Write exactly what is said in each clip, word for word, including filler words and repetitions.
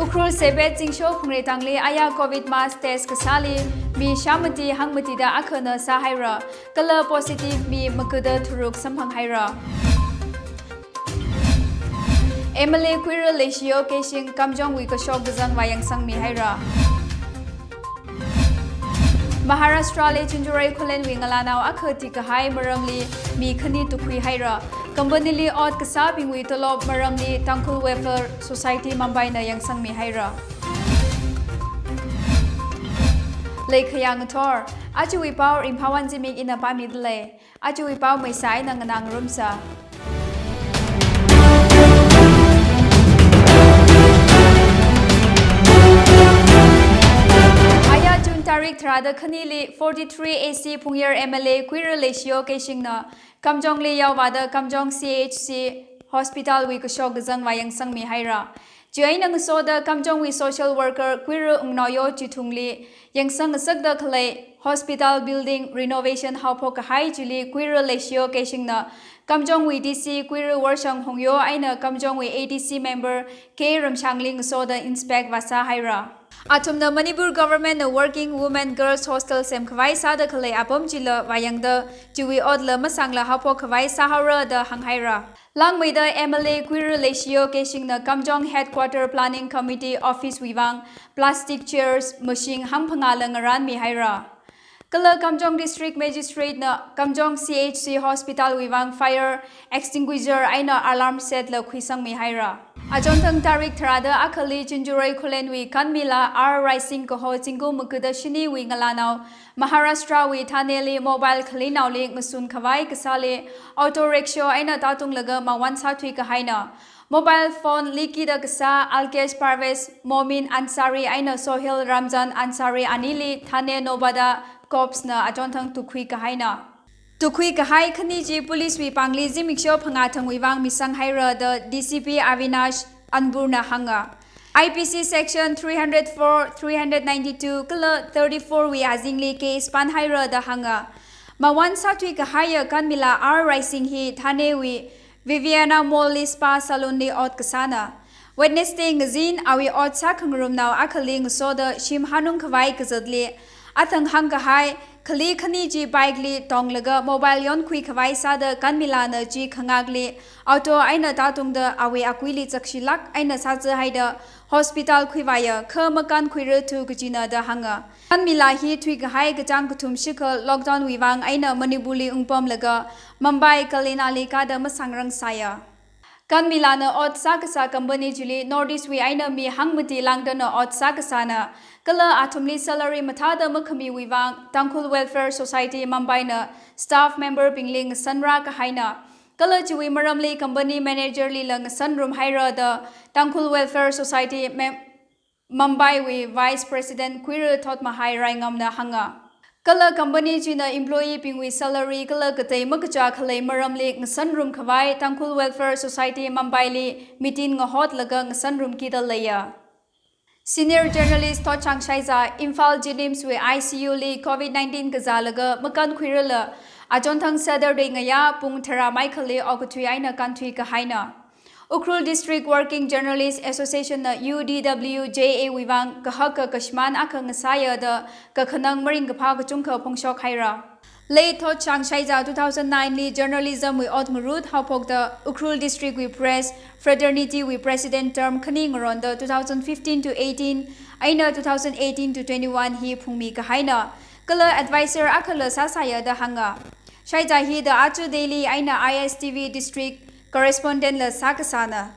Ukhrul Sebet Zingsho Phungreitangli aya Covid mass test kasāli mi shāmati hangmatida akhana sāhaira, kala positive mi magada tharuk samphanghaira. M L A Kuira Leishiyo Keishing Kamjongwui kashok kazang vāyangsangmihaira. Maharashtra li Chinjurai Khullenwui ngalānao akha tikahai maramli mi khani tukhuihaira. Company li ot kasābingwui tolop maramli Tangkhul Welfare Society Mumbai na yangsangmihaira. Leikhayang thor, ajawui pao Ringphāwon Zimik ina pāmidalei. Ajawui pao maisai na nganāngarumsa. Aya June tarik tharāda khanili forty-three A C Phungyar M L A Kuira Leishiyo Keishingna Kamjongli yaovāda Kamjong C H C Hospital wui kashok kazang vāyangsangmihaira. Chieina ngasoda Kamjongwui social worker Kuira Ungnaoyo Chithungli yangsang ngasakda khalei hospital building renovation haophok kahai chili Kuira Leishiyo Keishingna Kamjongwui D C Kuira Worshang Hongyo eina Kamjongwui A D C member K Ramshangli ngasoda inspect vāsāhaira. Athumna Manipur government na Working Women Girls Hostel semkhavai sāda khalei apam chila vāyangda, chiwui otla masangla haophok khavai sāhaora da hānghaira. Langmeida M L A Kuira Leishiyo Keishingna Kamjong Headquarter Planning Committee Office wui vang plastic chairs mashing hangphangāla ngarānmihaira. Kala Kamjong District Magistrate na Kamjong C H C Hospital wui vang fire extinguisher eina alarm set la khuisangmihaira. Achonthang tarik tharāda akhali Chinjurai Khullenwui Kanmila R Raising kaho zingkum magada shiniwui ngalānao Maharashtrawui Thaneli mobile khalinaoli ngasun khavai kasāli auto rickshaw eina tātunglaga mawon sāthui kahaina. Mobile phone leakida kasā Alkesh Parvez Momin Ansari eina Sohil Ramzan Ansari anili Thane Nobada Cops na achonthang tukhui kahaina. Tukhui kahai khani chi police wui pāngli zimiksho phangā thangwui vang misanghaira da D C P Avinash Anbur na hānga. I P C section three hundred four, three hundred ninety-two kala thirty-four wui azingli case pānhaira da hānga. Mawon sāthui kahaiya Kanmila R Raising hi Thanewui Viviana Mall li spa salon li ot kasāna. Wednesday ngazin awui ot sākhangarumnao akhali ngasoda shim hanung khavai kazatli athang hāng kahai khali khani chi bike li tonglaga mobile yonkhui khavai sāda Kanmila na chi khangakli auto eina tātungda awui akuili zakshilāk eina sāzahaida hospital khuivāya kha makankhuirarthu kajina da hānga. Kanmila hi thuikahai kachāng kathum shikha lockdown wui vang eina Manipur li ungpamlaga Mumbai Kalyanali kāda masangrangsāya. Kanmila na ot sākasā company chili North East wui eina mi hangmati lāngdana ot sākasāna. Kala athumli salary mathāda makhamiwui vang Tangkhul Welfare Society Mumbai na staff member bingli ngasanrā kahaina. Kala chiwui maramli company manager lila ngasanrumhaira da Tangkhul Welfare Society mem- Mumbai wui Vice President Kuira Thotmahai Raingam na hānga. Kala company china employee bingwui salary kala katei makachā khalei maramli ngasanrum khavai Tangkhul Welfare Society Mumbai li meeting ngahotlaga ngasanrumkida leiya. Senior journalist Thotchang Shaiza Imphal JNIMS wui I C U li Covid nineteen kazālaga makankhuirala achonthang Saturday ngayā pung tharā maikhali okathui eina kānthui kahaina. Ukhrul District Working Journalist Association na U D W J A wui vang kahaka kashimān akha ngasāya da kakhanang maringkaphā kachungkha phongshokhaira. Late Thotchang Shaiza two thousand nine li journalism wui ot ngarut haophokda Ukhrul District wui Press Fraternity wui President term khani ngaronda two thousand fifteen to eighteen eina two thousand eighteen to twenty-one hi phungmi kahaina. Kala advisor akhala sāsāya da hānga. Shaiza hi The Achu Daily eina I S T V District Correspondent la sākasāna.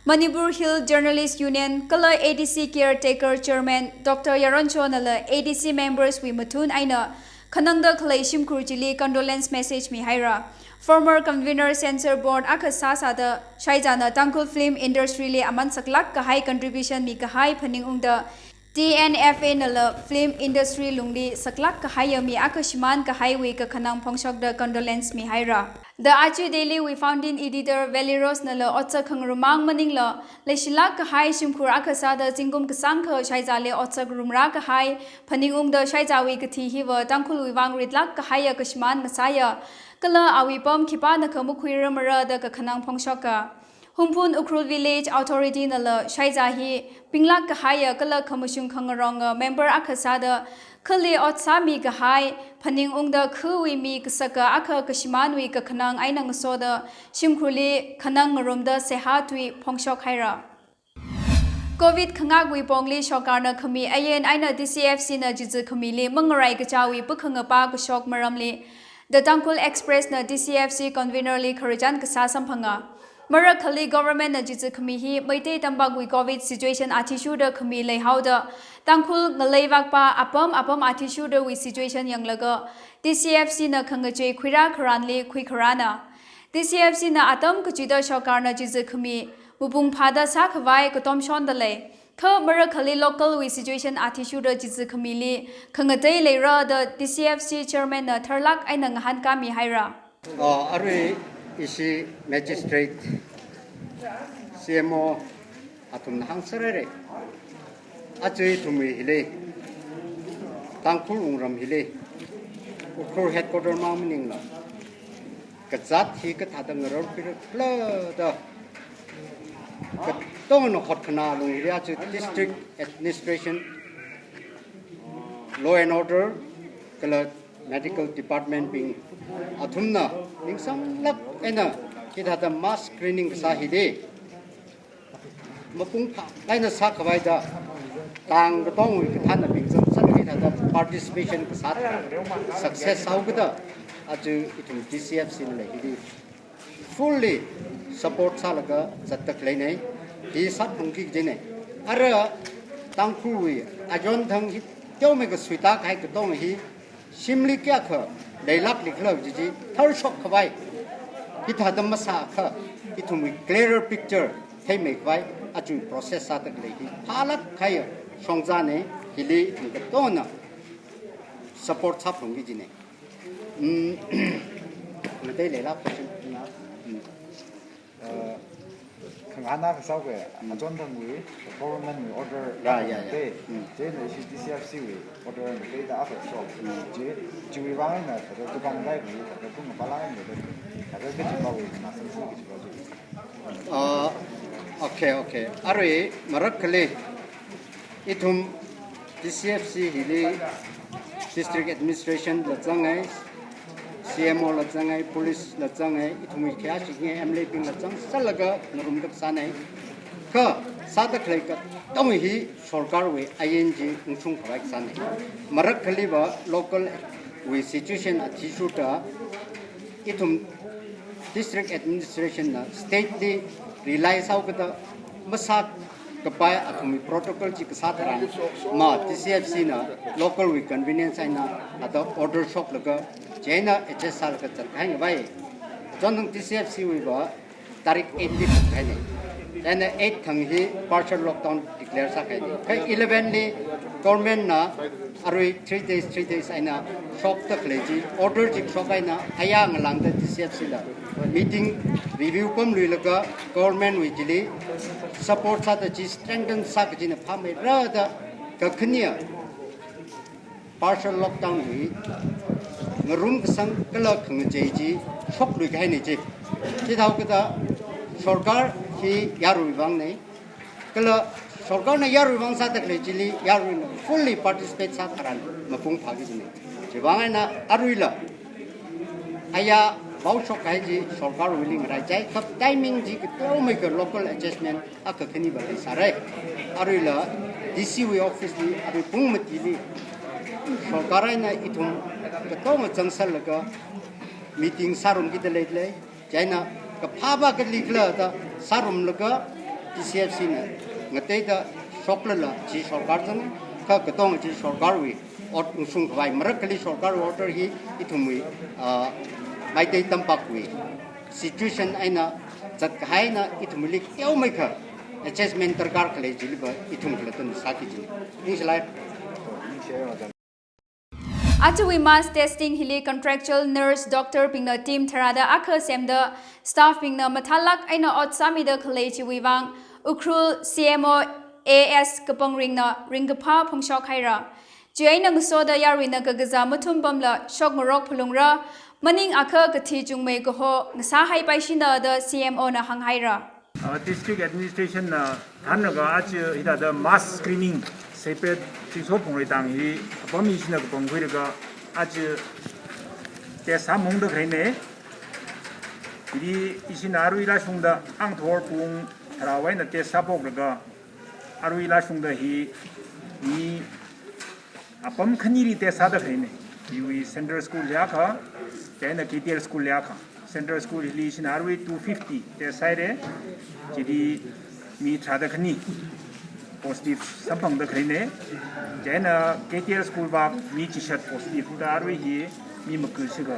Manipur Hill Journalist Union kala A D C Caretaker Chairman Doctor Yaroncho nala A D C members wui mathun eina khanangda khalei shimkhur chili condolence message mihaira. Former convener censor board akha sāsāda Shaiza na Tangkhul film industry li aman saklāk kahai contribution mikahai phaningungda T N F A nala film industry lungli saklāk kahaiya mi akha shimān kahaiwui kakhanang phongshokda condolence mihaira. The Achu Daily wui founding editor Valeros nala otsak khangarumang maningla, leishilāk kahai shimkhur akha sāda zingkum kasāngkha Shaizali otsak rumrā kahai phaningungda Shaizawui kathi hiva Tangkhulwui vang ritlāk kahaiya kashimān ngasāya. Kala awui pam khipānakha makhuiramara da kakhanang phongshoka. Hungpung Ukhrul Village Authority nala shaiza hi pinglāk kahaiya kala khamashung khangaronga member akha sāda khali ot sāmi kahai phaningungda khawui mi kasaka akha kashimānwui kakhanang eina ngasoda shimkhurli khanang ngarumda seihā tui phongshok haira. Covid khangakvui pongli sorkarna khami ain eina T C F C na chizi khamili mangarai kachāwui pakhangapa kashok maramli The Tangkhul Express na T C F C convener li khararchan kasā samphanga. Marakkhali government na chizi khami hi Meitei tampakwui Covid situation athishurda khami leihaoda Tangkhul ngaleivakpa apam apam athishurdawui situation yanglaga T C F C na khangachei khuira kharanli khuikharana. T C F C na atam kachida sorkarna chizi khami mapung phāda sākhavai katomshonda lei. Kha marakkhali local wui situation athishurda chizi khamili khangatei leira da T C F C chairman na tharlāk eina ngahānkāmi haira. Oh, arui ishi magistrate, C M O athumna hāngserhaira. Aja ithumwui hili, Tangkhul wungram hili, Ukhrul headquarter mang maningla, kazāt hi kathāda ngararkhuira khala da katongna hotkhanā lung hili aja district administration, law and order, kala medical department bing athumna ningsanglāk eina hithāda mass screening kasā hili mapung phālāk eina sākhavai da tang katongwui kathānabing zangzang hithāda participation kasā success sāhaokida aja ithum T C F C nala hili fully support sālaga zatda khaleina, hi sāphungki kajina. Ara Tangkhulwui ayon thang hi teomeikha suitākahai katong hi shimli kayākha leilākli khala kaji chi tharshok khavai hithāda masākha ithumwui clearer picture theimeikhavai aja process sāda khalei hi phālāk kahaiya shongzana, hili ithum katongna support sāphungki kajina. Mm, ngatei leilāk question na. Mm. Uh, khangahān akha sāuke, Mm. ayon thangwui government wui order Ya, ya, ya. te, Mm. chieina ishi T C F C wui order ngateida akha shok. Mm. Chi, chiwui vang eina, thāda tukang dai wui, thāda kung ngapalāk eina, thāda kachipawui, na samsung kachipawui. Ah, okay, okay. Arui marakkhali ithum T C F C hili district administration la zangai, C M O la zangai, police la zangai, ithum hi khayāshi ngai M L A bing la zangsālaga ngarumda kasāna. Kha sāda khalei katong hi sorkarwui ain chi ungshung khavai kasāna. Marakkhaliva local wui situation athishurda ithum district administration na state li rely sāhaokida masākapai athumwui protocol chi kasā tharan ma T C F C na local wui convenience eina ada order shoklaga chieina adjust sālaga zatkahai ngavai. Chonthang T C F C wuiva tarik eight li phungkahaina. Chieina eight thang hi partial lockdown declare sākahaina. Kha eleven li government na arui three days, three days eina shokda khalei chi, order chi shok eina aya ngalāngda T C F C la meeting review pamluilaga government wui chili support sāda chi strengthen sā kajina phāmeira da kakhane partial lockdown wui ngarumkasang kala khangachei chi shokluikahaina chi. Chithāhaokida sorkar hi yaruiwui vangna. Kala sorkarna yaruiwui vang sāda khalei chili yaruina fully participate sā tharan mapung phāki kajina. Chiwui vang eina aruila aya vaoshok kahai chi sorkarwuili ngaraichai, kha timing chi kateomeikha local adjustment akha khaniva leisāra. Aruila D C wui office li, arui pung matili sorkar eina ithum katonga zangsālaga meeting sārumkida leilei. Chieina kaphāva kali khala da sārumlaga T C F C na ngateida shoklala chi sorkar zang, kha katonga chi sorkarwui ot ungshung khavai. Marakkhali sorkarwui order hi ithumwui, ah, Meitei tampakwui situation eina zatkahaina, ithumli teomeikha adjustment darkar khalei chiliva ithum khalattana sāki kajina. Ningshilāk. Ajawui mass testing hili contractual nurse doctor bingna team tharāda akha semda staff bingna mathālāk eina ot sāmida khalei chiwui vang Ukhrul C M O A S Kapangringna ringkaphā phongshok haira. Chieina ngasoda yaruina kakazā mathum pamla shokngarok phalungra, maningakha kathi chungmei kaho ngasāhaipaishina da C M O na hānghaira. Uh, district administration na thānlaga aja hithāda mass screening separate Zingsho Phungreitang hi apam ishina kapangkhuilaga aja test sāmungda khaleina. Hili ishina arui lashungda angthor pung tharāwui eina test sāphoklaga arui lashungda hi mi apam khanili test sāda khaleina. Iwui Central School li akha, chieina K T L School li akha. Central School hili ishina arui two fifty test sāhaira. Chili mi tharāda khani positive samphangda khaleina. Chieina K T L School vak mi chishat positive da arui hi mi maga shikha.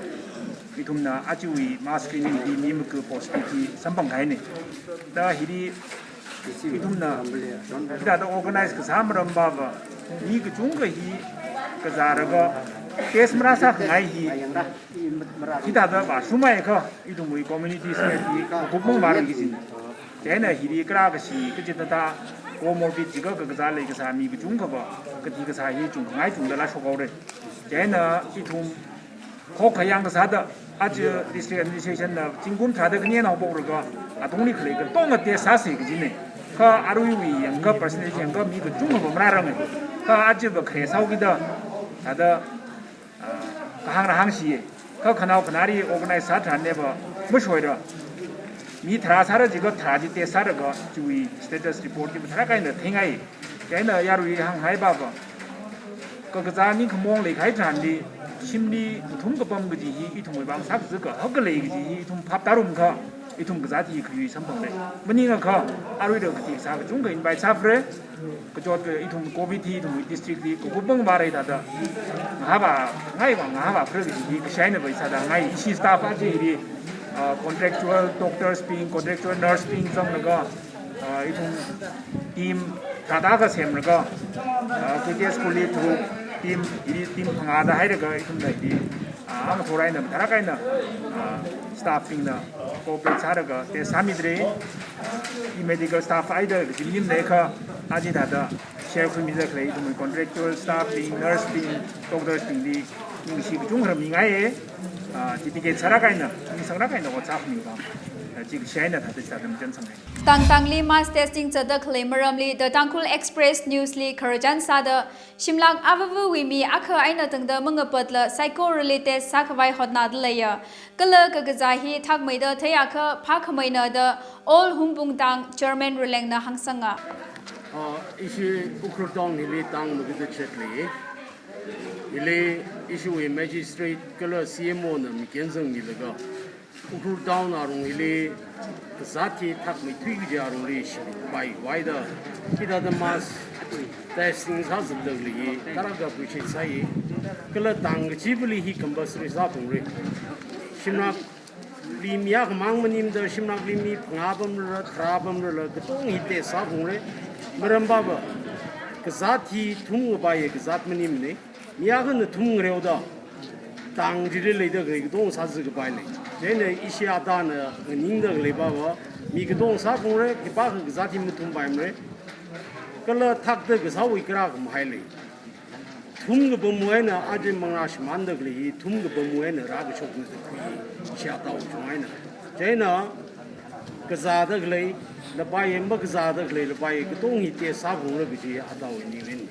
Ithumna ajawui mass screening hi mi maga positive hi samphangkahaina. Da hili ithumna hithāda organize kasā maram baba mi kachungkha hi kazālaga test marāsākhangai hi hithāda vāshungmeiakha ithumwui community spread hi kakupmang vāra kajina. Chieina hili kharā kashi kachithāda comorbid jiakha kakazā leikasā mi kachungkhava kathi kasā hi chungkhangai chungda lashok haora. Chieina ithum khokkha yang kasāda aja district administration na zingkum tharāda khani eina haophoklaga atungli khalei katonga test sāsa kajina. Kha aruiwui yangakha percentage yangakha mi kachungkhava marāranga. Kha ajava khare sāhaokida thāda, ah, kahāngna hāngsiya. Kha khanao khanāli organize sātharaneva mashoira. Mi tharā sāra jiakha tharā chi test sālaga chiwui status report chi tharākha eina theingai. Chieina yarui hānghai baba kakazā ningkhamong leikahai tharanli shimli kathum kapam kaji hi ithumwui vang sākazā kahak khalei kaji hi ithum phap tarumkha ithum kazāt hi khayui samphangra. Maningakha aruila kathi kasā kachungkha invite sāphara. Kachot ithum covid hi ithumwui district li kakupmang vāra thāda ngahāvāngai vang ngahāvāphara kaji hi kashai eina vāsāda ngai ishi staff aja hili, ah, contractual doctors bing, contractual nurse bing zanglaga, ah, ithum team tharāda akha semlaga, ah, K T S School li tharuk team, hili team phangāda hailaga ithumna hili, ah, angthor eina tharākha eina, ah, staff bingna cooperate sālaga test sāmidalei. Ah, i medical staff aida kaji maningmana kha aja thāda share khuimida khalei ithumwui contractual staff bing, nurse bing, doctors bingli ningshi kachungkha mingaiya. Ah, dedicate sārākha eina, ningsangrākha eina ot sākhami vang, ah, chi kashai eina thāda chithāda machānsanga. Tangtangli mass testing zatda khalei maramli The Tangkhul Express News li khararchan sāda shimlak avāvawui mi akha eina tangda mangapatla saikorali test sākhavai hotnada leiya. Kala kakazā hi thakmeida theiakha phākhameina da All Hungpung Tang Chairman Rulengna hāngsanga. Ah, ishi Ukhrul Town hili tang magada chat lei. Hili ishiwui magistrate kala C M O na mikyan zangmilaga Ukhrul Town arung hili kazāt hi thakmeithui kaji arungli shimpai vaida hithāda mass testing sāzatda khalei hi tarākha appreciate sāi. Kala tang kachivali hi compulsory sāphungra. Shimlakli mi akhamang maningmada shimlakli mi phangā pamrala, tharā pamrala, katong hi test sāphungra. Maram baba kazāt hi thumkapaiya kazāt maningmana. Mi akhana thumngareoda tang chili leida khalei katong sāzatkapai lei. Chieina ishi atāna nganingda khalei baba mi katong sāphungra, khipākha kazāt hi mathumpaimara. Kala thakda kasāwui kharā khamahai lei. Thumkapamwui eina aja manglā shimānda khalei hi thumkapamwui eina rākashokna da khui, ishi atāwui chungwui eina. Chieina kazāda khalei lapai, makazāda khalei lapai, katong hi test sāphungra kaji atāwui ningrin.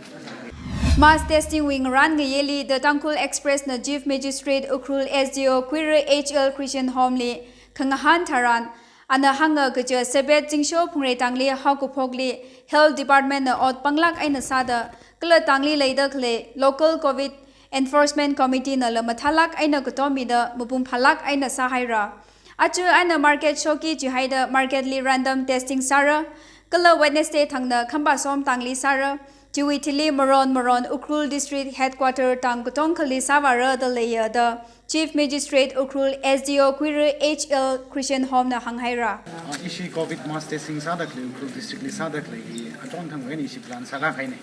Mass testing wui ngarān ngayeli The Tangkhul Express na Chief Magistrate Ukhrul S D O Khuira H L Christian Home li khangahān tharan, ana hānga kaja Sabet Zingsho Phungreitangli haokaphokli Health Department na ot panglāk eina sāda, kala tangli leida khalei Local Covid Enforcement Committee nala mathālāk eina katomida mapung phālāk eina sāhaira. Aja eina market shoki jihaida market li random testing sāra, kala Wednesday thangna Khamphasom tangli sāra, chiwui thili maron maron Ukhrul District Headquarter tang katongkhali sāvāra da leiya da Chief Magistrate Ukhrul S D O Khuira H L Christian Home na hānghaira. Ah, ishi covid mass testing sāda khalei Ukhrul District li sāda khalei hi achonthangwui eina ishi plan sākā kahaina.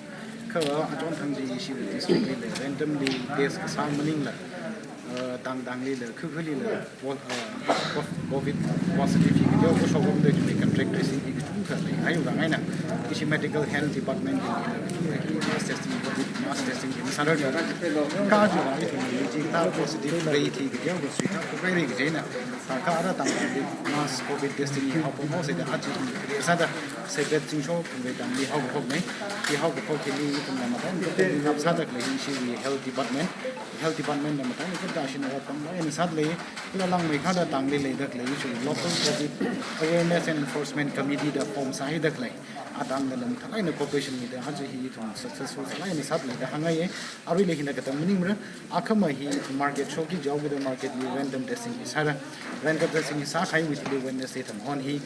Kha achonthang chi ishi district li lei randomly test kasā maningla, ah, Tangtangli le, khukhuili le, po-, uh, co-, COVID positive hi kajao kashok pamda chiwui contact tracing hi kachungkha lei. Haiwui vang eina, ishi medical health department li le, kachungkha lei, mass testing, COVID mass testing hi masārar. Kha chiwui vang ithumli chi, kha positive rate hi kajao kasui, kha khuirai kajina. Kha kha ara Tangtangli mass COVID testing hi haophok haosai da, aja ithum sāda, Seipet Zingsho Phungreitangli haophokna. Hi haophok hili ithumna matailāk eina ngap sāda khalei hi ishiwui health department. Health department na matailāk eina shina rat tamlāk eina sāda lei, kala langmeikharda Tangli leida khalei ishiwui local COVID awareness and enforcement committee da form sāhaida khalei. Atangna lam thalai eina cooperation mida aja hi ithum successful thalai eina sāda leida hāngngaiya. Aruila hina katam maningra, akhama hi market shokki jaokida market li random testing hi sāra. Random testing hi sākahaiwui thili Wednesday thang hon hi,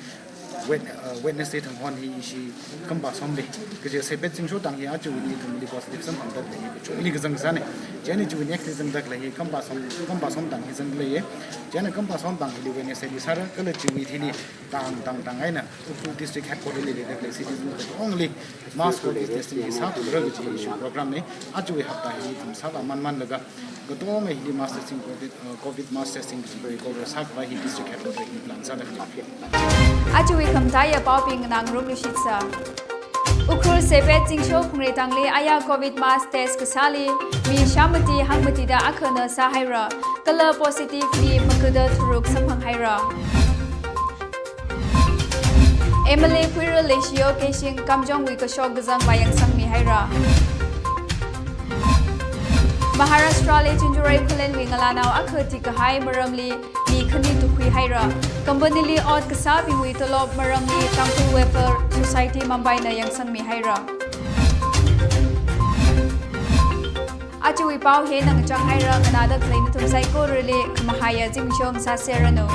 Wed-, uh, Wednesday thang hon hi ishi Kampasomli, kaje Seipet Zingsho tang hi aja ithumli positive samphangda khalei hi kachungli kazang sāna. Chieina chiwui next li zangda khalei hi Kampasom, Kampasom tang hi zangda leiya. Chieina Kampasom tang hili Wednesday li sāra, kala chiwui thili Tang, Tangtang eina Ukhrul district headquarter li leida khalei citizen katongli mass COVID testing hi sāphungra kaji ishi program na. Ajawui hapta hi ithum sālamanmanlaga, katonga hili mass testing, COVID, uh, COVID mass testing hi recover sākhavai hi district headquarter li plan sāda khalei. Ajawui khamataiya paobing nganāngarumlu shitsa. Ukhrul Seipet Zingsho Phungreitangli aya COVID mass test kasāli mi shāmati hangmatida akhana sāhaira, kala positive mi maga da tharuk samphanghaira. M L A Khuira Leishiyo Keishing Kamjongwui kashok kazang vāyangsangmi haira. Maharashtra li Chinjurai Khullenwui ngalānao akha thikahai maramli mi khani tukhuihaira. Company li ot kasābingwui tolop maramli Tangkhul Welfare Society Mumbai na yangsangmi haira. Ajawui pao hina ngachang haira, nganāda khalei nathum saikorali khamahaiya zimiksho sāserranu.